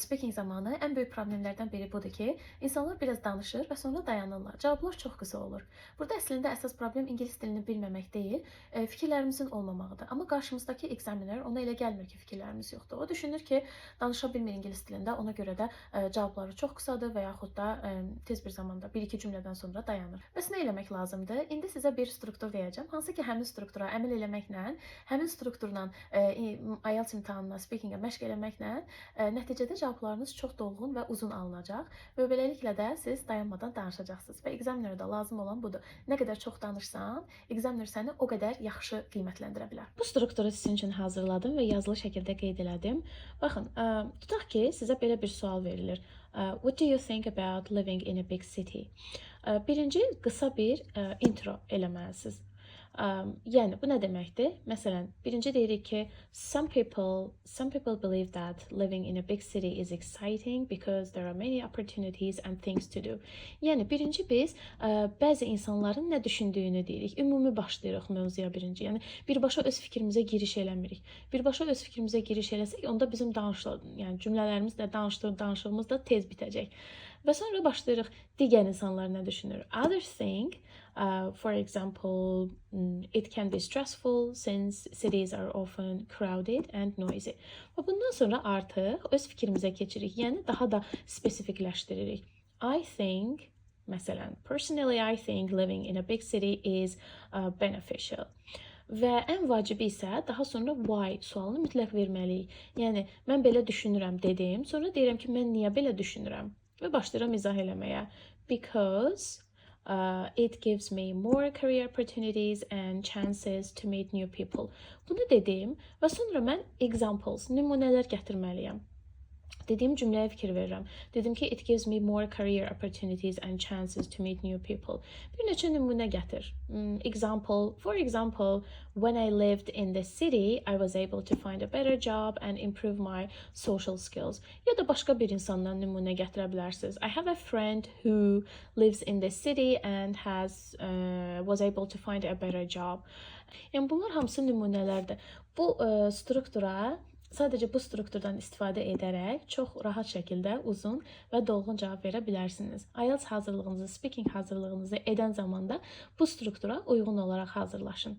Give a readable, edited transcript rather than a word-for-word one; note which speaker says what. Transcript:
Speaker 1: IELTS speaking zamanı ən böyük problemlərdən biri budur ki, insanlar biraz danışır və sonra dayanırlar. Cavablar çox qısa olur. Burada əslində əsas problem ingilis dilini bilməmək deyil, fikirlərimizin olmamağıdır. Amma qarşımızdakı examiner, ona elə gəlmir ki, fikirlərimiz yoxdur. O düşünür ki, danışa bilmir ingilis dilində, ona görə də cavabları çox qısadır və yaxud da tez bir zamanda bir-iki cümlədən sonra dayanır. Bəs nə eləmək lazımdır? İndi sizə bir struktur deyəcəm. Hansı ki, həmin struktura əməl eləməklə, həmin strukturla IELTS imtahanına, speakingə məşq eləməklə nəticədə cavablarınız çox dolğun və uzun alınacaq və beləliklə də siz dayanmadan danışacaqsınız və examinerə də lazım olan budur. Nə qədər çox danışsan, examiner səni o qədər yaxşı qiymətləndirə bilər. Bu strukturu sizin üçün hazırladım və yazılı şəkildə qeyd elədim. Baxın, tutaq ki, sizə belə bir sual verilir. What do you think about living in a big city? Birinci qısa bir intro eləməlisiniz. Yəni bu nə deməkdir? Məsələn, birinci deyirik ki, some people believe that living in a big city is exciting because there are many opportunities and things to do. Yəni birinci biz bəzi insanların nə düşündüyünü deyirik. Ümumi başlayırıq mövzuya birinci. Yəni birbaşa öz fikrimizə giriş eləmirik. Birbaşa öz fikrimizə giriş eləsək, onda bizim yəni cümlələrimiz də, danışığımız da tez bitəcək. Və sonra başlayırıq, digər insanlar nə düşünür. Others think, for example, it can be stressful since cities are often crowded and noisy. Və bundan sonra artıq öz fikrimizə keçirik. Yəni daha da spesifikləşdiririk. I think, məsələn, personally I think living in a big city is beneficial. Və ən vacibi isə daha sonra why sualını mütləq verməliyik. Yəni mən belə düşünürəm dedim, sonra deyirəm ki, mən niyə belə düşünürəm və başlayıram izah eləməyə. Because it gives me more career opportunities and chances to meet new people. Bunu dedim və sonra mən examples, nümunələr gətirməliyəm. Dediyim cümləyə fikir verirəm. Dedim ki, it gives me more career opportunities and chances to meet new people. Bir neçə nümunə gətir. Example, for example, when I lived in the city, I was able to find a better job and improve my social skills. Ya da başqa bir insandan nümunə gətirə bilərsiniz. I have a friend who lives in the city and has was able to find a better job. Yəni bunlar hamısı nümunələrdir. Bu struktura Sadəcə bu strukturdan istifadə edərək çox rahat şəkildə uzun və dolğun cavab verə bilərsiniz. IELTS hazırlığınızı, speaking hazırlığınızı edən zamanda bu struktura uyğun olaraq hazırlaşın.